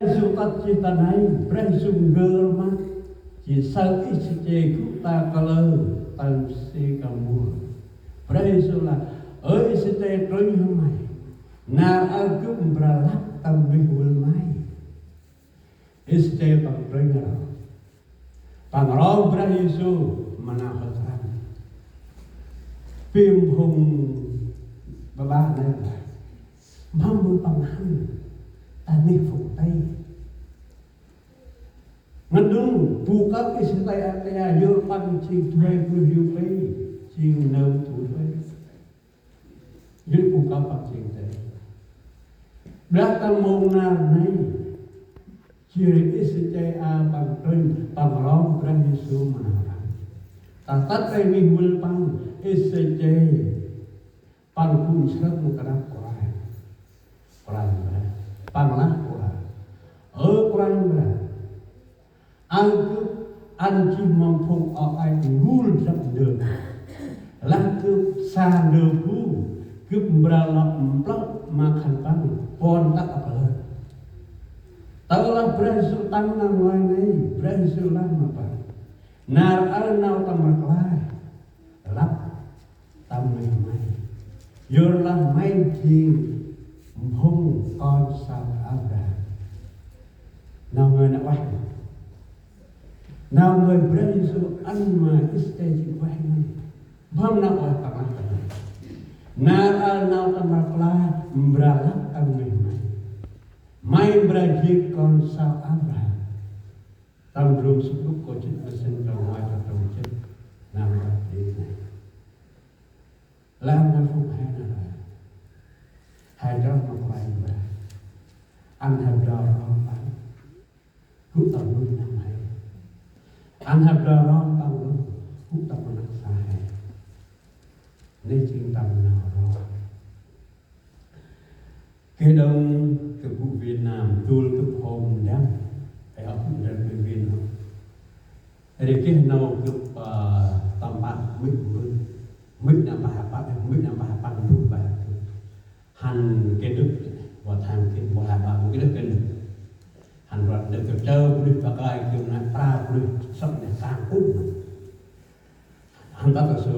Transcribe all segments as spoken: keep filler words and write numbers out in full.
Yêsu tât jêh ta nây, Brah Yêsu n'gơr ma, jêh saơ Y-Sachê gŭ ta kalơ tâm si kal muôr. Brah Yêsu lah: "Ơ Y-Sachê, trŭnh hŏm may, nar aơ gâp mra lăp tâm bêh vâl may." Y-Sachê păng trŭnh ro. Păng ro Brah Yêsu ma nau hơdrăn. Pim phung ƀaƀă nây lah: "Mâm bu păng hăn ta neh phung tây?" Ngăn đŭng bu kơp Y-Sachê a tê a, yor păng jêng du huê bơh yor pe, jêng nơm du huê. Yor bu kơp păng jêng tê. Ƀiălah tâm mông nar nây, jêh ri Y-Sachê a păng trŭnh, păng ro Brah Yêsu ma nau răm. Ta tât ta neh vâl păng, Y-Sachê păng gŭ nsrơp ma kơnăp Kôranh, Kôranh Brah. Păng lah Kôranh: "Ơ Kôranh Brah, aơ gâp ăn jêh ma phung o ach n'gul drăp ndơ. Lah gâp sa ndơ bu, gâp mra lŏ mplơ̆ ma khân păng puăn tât kalơ." Tơ lah Brah Yêsu tăng nau ngơi nây, Brah Yêsu lah ma păng: "Nar aơ nau tâm rklaih lăp tâm neh may, yorlah may jêng phung kon sau Abraham." Nau ngơi nau ueh, nau ngơi Brah Yêsu ăn ma Y-Sachê jêng ueh nây. Mâm nau ueh păng lah ta nây: "Nar aơ nau tâm rklaih mra lăp tâm neh may, may mra jêng kon sau Abraham." Tâm ndrom Sŭk Luk kô̆ jê̆t, ma sĭn trong nguay trong jê̆t, nau ngơi jêh nây. Lah ma phung he nar aơ, he chroh ma Kôranh Brah, ăn he blao rom păng gŭ tâm nuih n'hâm he, ăn he blao rom păng gŭ tâm rnăk sa he. Nây jêng tâm nau rom. Geh đŏng gâp gŭ Việt Nam, dôl gâp hôm ndăm, ê, ŏk gŭ ndăm Việt Nam. Ri geh nau gâp, ơ, tâm pă mĭn mĭn. Mĭn nau bah pă, mĭn nau bah pă, mĭn bah. Hăn geh đŏng, wa tham geh, wa ha ba, geh đŏng geh. Hăn rŏt đŏng gâp chau, bunuyh pakai gâp nau pra, bunuyh sŏk nau sang kŭm. Hăn tât ta sơ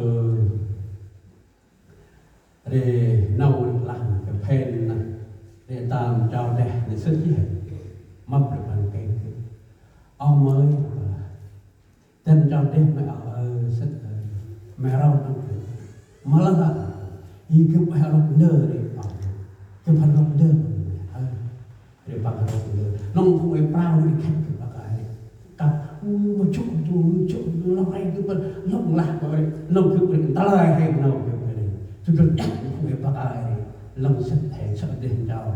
Ri nau lah ma gâp hên nơh. Ri tâm chau deh nơh sĭt jêh. Mâp ri păng kêng gâp. Ơ mơi, dăn chau deh mơi ơ, ơ, sĭt ơ. Mơi rau nơh gâp. Mơ lah ơ. I gâp mơi rau nơh ri ơ. Gâp hăn rau nơh ơ. Ri păng rŏ nơh. Nơh phung ê prao ri khât gâp pakai. Kăp, u, ma chŭk tu, chŭk tu, lŏng ri gâp, lŏng lah gâp ri. Nơh gâp ri, ta lai he nơh gâp ri. Tu tu yak phung ê pakai ri. Lŏng sĭt he, sĭt deh chau.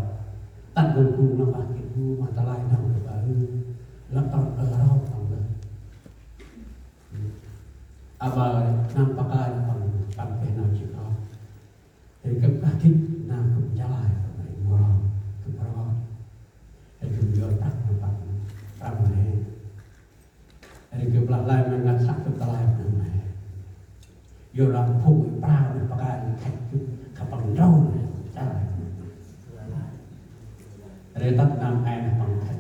Tât gâp gŭ nơh bah gâp gŭ, ma ta lai nơh gâp ri. Lŏng tât ơ rau păng nơh. Aƀaơ nơh pakai păng, păng geh nơh jêng ro. Ri gâp kah gĭt nơh gâp ncha lai, gâp mra mro, gâp mro. Ri gâp yor prăk nơh păng, prăk nơh he. Ri gâp lah lai ma ngăn săk gâp ta lai nơh he. Yor lah phung ê prao nơh pakai nơh khât gâp, khât păng ntrau nơh, ncha lai. Ri tât nơh he nơh păng khât.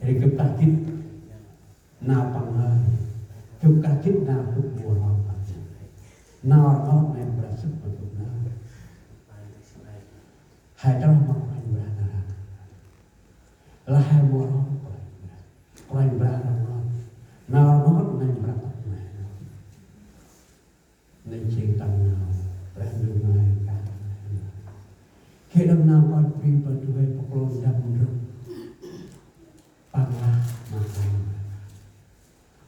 Ri gâp kah gĭt nơh păng ngơi. Gâp kah gĭt nơh gâp mro păng. Nơh rngot nây Brah sĭt ma gâp nơh. He chroh ma Kôranh Brah nar aơ. Lah he mro Kôranh Brah. Kôranh Brah rngot. Nơh rngot nây Brah tât ma he. Nây jêng tâm nau Brah Ndu ngơi kah. Geh đŏng nau kơt bri bơh du huê bu klô ndăm ndrŏng. Păng lah ma Kôranh: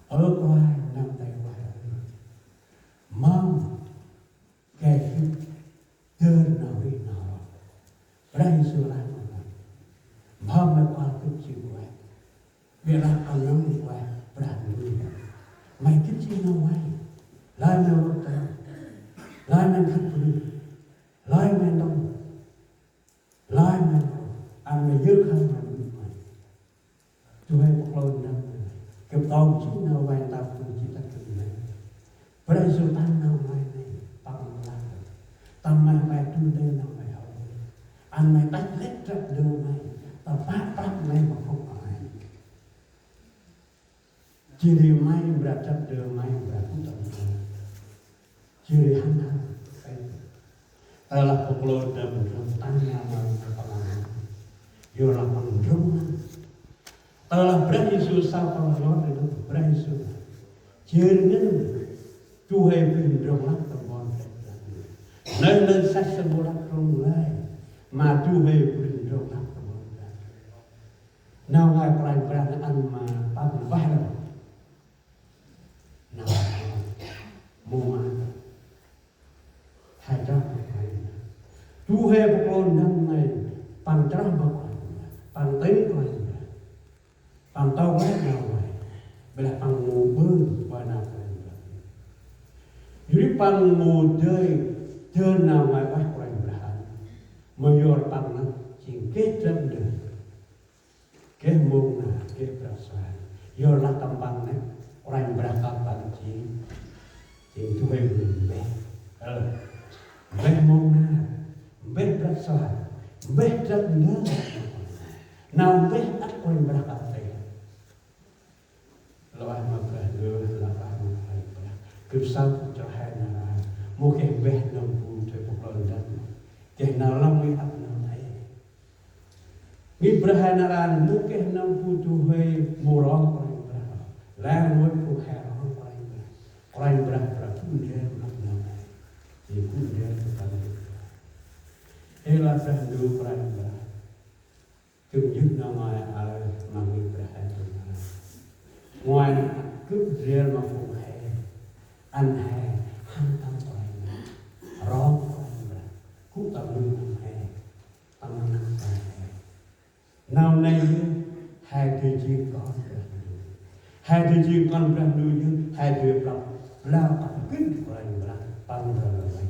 Ơ Kôranh, nơh tay ueh ơi. Mâm geh gâp dơn nau rêh nau rong. Brah Yêsu lah ma păng: Mâm may kuăl gâp jêng ueh. Ƀiălah kơt nơh ueh Brah Ndu. May gĭt jêng nau vay. Lơi may vât tơm. Lơi may khât bunuyh. Lơi may ntŭng. Lơi may ăn may yơk hăn may bunuyh may. Du huê bu klô ndăm. Gâp tông jêh nau vay ntơm gâp jêh tât gâp nây. Brah Yêsu tăng nau may nây, păng lah: Tâm may may du ntil nau may hŏ. Ăn may tăch lĕ drăp ndơ may. Tâm pă prăp Jêh ri may mra trăp ndơ may mra gŭ tâm ndơ. Jêh ri hăn hăn. Tơ lah bok lô ndăm ndrŏng tăng nau may păng ăn. Yor lah păng ndrŏng ăn. Tơ lah Brah Yêsu sa păng lor ndơ Brah Yêsu. Jêh ri ngăn du huê bri ndrŏng lăp tâm ƀon Brah. Nơh nơh săch sĭm ƀô lăp krŭng lơi. Ma du huê bri ndrŏng lăp tâm ƀon Brah. Nau ngai Kôranh Brah nơh ăn ma păng vah lăm. Nau mô ma. Hai trah ma Kôranh Brah. Du huê bok lô ndăm nây păng trah ma Kôranh Brah. Păng tĭng Kôranh Brah. Păng tâu vah nau ngai. Bê lah păng mô bơh vah nau Kôranh Brah. Yor ri păng mô dơi, dơi nau ngai vah Kôranh Brah. Ma yor păng nơh jêng geh trăp ndơ. Geh mông nar, geh prăk suan. Yor lah tâm păng nĕ, Kôranh Brah kơt păng jêng, jêng du huê bri mbeh. Ơ, mbeh mông nar, mbeh prăk suan, mbeh trăp ndơ. Nau mbeh ăt Kôranh Brah kơt tê. Lŏ ah ma Brah Ndu, lŏ ah ma Kôranh Brah. Gâp saơ phung chroh he nar aơ. Mâu geh mbeh nơm bu tui bok lŏ ndăm. Geh nau lăm ngih ăp nau tê. Ngih Brah he nar aơ mâu geh nơm bu du huê mâu rŏng Kôranh Brah. Lĕ rngôch phung he rŏng Kôranh Brah. Kôranh Brah Brah gŭ ndrel ma ăp nau tê. Jêng gŭ ndrel ma ăp nau tê. Ê lah Brah Ndu Kôranh Brah. Gâp yơh nau ngai aơ ma ngih Brah he dơm nau. Ngai nơh gâp ndrel ma phung he. Ăn he hăn tâm Kôranh Brah. Rŏng Kôranh Brah. Gŭ tâm nuih he. Tâm năp Kôranh he. Nau nây yơh he dơi jêng kon Brah Ndu. He dơi jêng kon Brah Ndu yơh he dơi blao, blao tâm gĭt Kôranh Brah. Păng ndrel ma he.